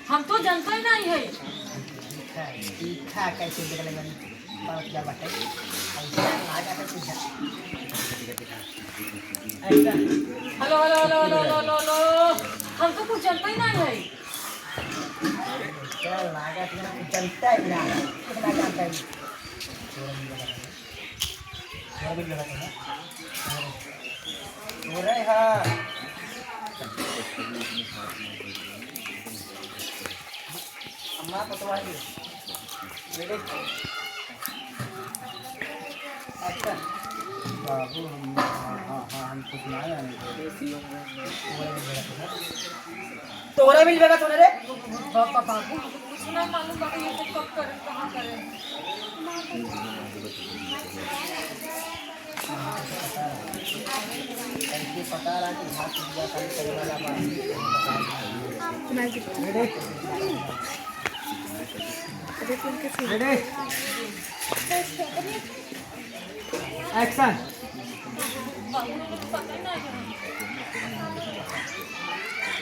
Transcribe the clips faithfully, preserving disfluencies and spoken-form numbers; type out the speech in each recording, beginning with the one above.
हम तो जनता ही नहीं है। तीखा, तीखा कैसे निकले वाली बात क्या बात है? ऐसा लागा था सीधा। ऐसा। हेलो, हेलो, हेलो। हम तो कुछ जनता ही नहीं है। क्या लागा था, कुछ जनता ही नहीं है। कुछ ना जानता ही। थोड़ा भी लगा था। थोड़ा भी लगा था ना। हो रहे हा। अम्मा पतोह जी। मेरे। अच्छा। बाबू हम, हाँ, हाँ, हाँ, हम कुछ ना जाने। तोहरा मिल बेगा तोहरा रे। बाबा बाबू, कुछ ना मालूम बाबा, ये सब कब करे, कहाँ करे। कैसे पता रहा कि भाग के बिया खाली करे वाला बा? Ready? Action.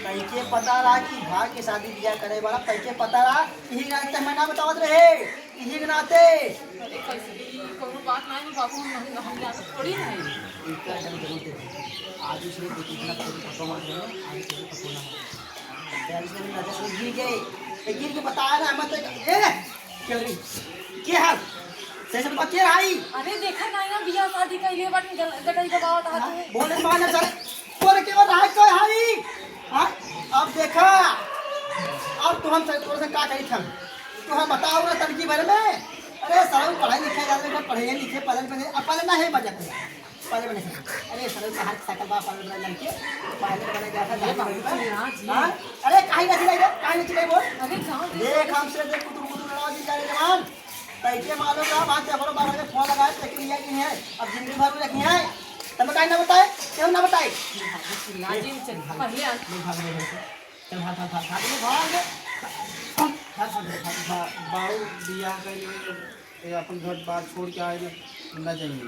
कैसे पता रहा कि भाग के शादी बिया करे वाला, कैसे पता रहा? यही रात के मैं ना बतावत रहे। इही के नाते। अरे कैसे, ई कौनो बात ना है बाबू, हम, हम, हम जानत थोड़ी ना है। इनका एकदम जरूर दे दे। आज ही से दे दे, इतना फोटो, फोटो मार देना, आज ही से फोटो ना मार। यार, इसने भी नजर से गिर गए। ये गिर के बताया ना, मत, ए, क्या रे? के हाल? सही से बताओ, के रहा ई? अरे देखा ना, यहाँ बियाह शादी का लिए बाटे, गल-, गटई दबावत हाथ में। बोले माने सर, तोरे के बाद आज तो हाई। हाँ? अब देखा, अब तो हम से, तोरे से का कही हम? तू हम बताओ ना तनकी भर में। अरे साला पढ़ाई लिखाई जाते हैं, पढ़े लिखे, पढ़े बने, अब पहले ना है मजा कोई। पहले बने से। अरे साला बाहर की साइकिल बा, पहले बने लड़के, पहले बने गया था, ये जाने बाबू लगे था। जी, हाँ जी। हाँ? अरे काहे ना चिल्लाई रे, काहे ना चिल्लाई बोल? अरे गाँव देख देख। हमसे देख कुतुर कुतुर लड़ाओ जी, जा रे जवान। तैके मालूम का बात है, हमारे बाबा के फोन लगाए, तैके लिया कि नहीं है, अब जिंदगी भर में रखी है, तब काहे ना बताए, क्यों ना बताए? चिल्ला जी, चल, पहले आ। नहीं भाग, नहीं भाग। चल, भाग, भाग, भाग, भाग, भाग, भाग। भाग, भाग, भाग, भाग। बा-, बाऊ बियाह कर लिए, ये अपन घर बार छोड़ के आए ना, ना जाएंगे।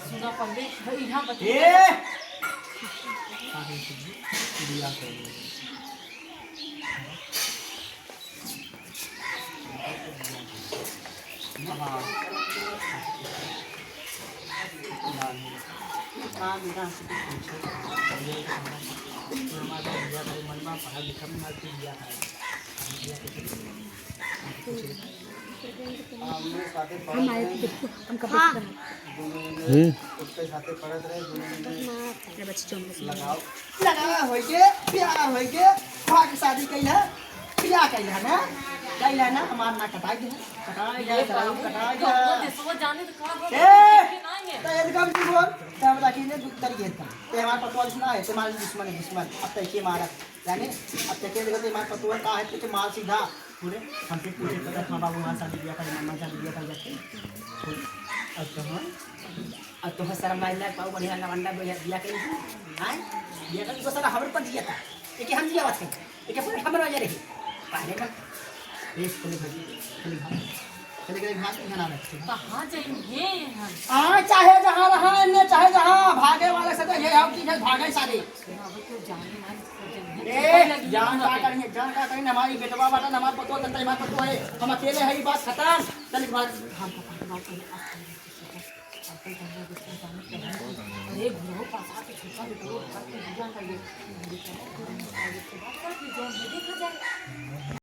सुना पहले, भाई, यहाँ बता। ए! बियाह कर लिए। हम आए थे, देखो, हम कब हाँ। हम्म। उसके साथे पढ़त रहे, दोनों जने लगाव। लगाव होइके, प्यार होइके, भाग शादी कइला, बियाह कइला ना, कइला ना, हमार ना कटाई दे, कटाई दे, ये साला बाबू, कटाई दे। तो वो देशवा जाने तो का बोले, ए, देखे ना ये। तो एकदम जी बोल, तो हम रखी ने गुप्तरी घेर का। ते हमार पतवार ना है, तुम्हारे दुश्मन है, दुश्मन। अब तैके मारा, जाने? अब तैके देखो, ते हमार पतवार का है, तो मार सीधा। बोले, हमसे पूछे, तो हाँ बाबू, हमारे साथ बियाह कर, हमारे साथ बियाह कर जाते। बोले, अब तो हाँ। अब तोहर शर्म लाज ना पाऊ, बढ़िया लवंडा बिया, बिया करी तू, आय? बिया करी तो साला हमरे पर जिया था। एके हम जिया बात करी। एके पूरे हमरे वजह रही। पहले का। ए, चले भाग, चले भाग। चले गए भाग, यहाँ ना रखे। कहाँ जाएंगे हम? आ, चाहे जहाँ रहा है, ने चाहे जहाँ, भागे वाले से तो ये हम की भागे सारे। अब तो जाने ना, इसको जाने। ए, जान का करेंगे, जान का करेंगे, हमारी बेटवा बाटा, हमार पतोह, तंता हमार पतोह है। हम अकेले है, ये बात खत्म। चल भाग। हम तो बात करें। अरे गुरु पापा के छोटा बेटा को उठा के दिया था ये। देखा जाए।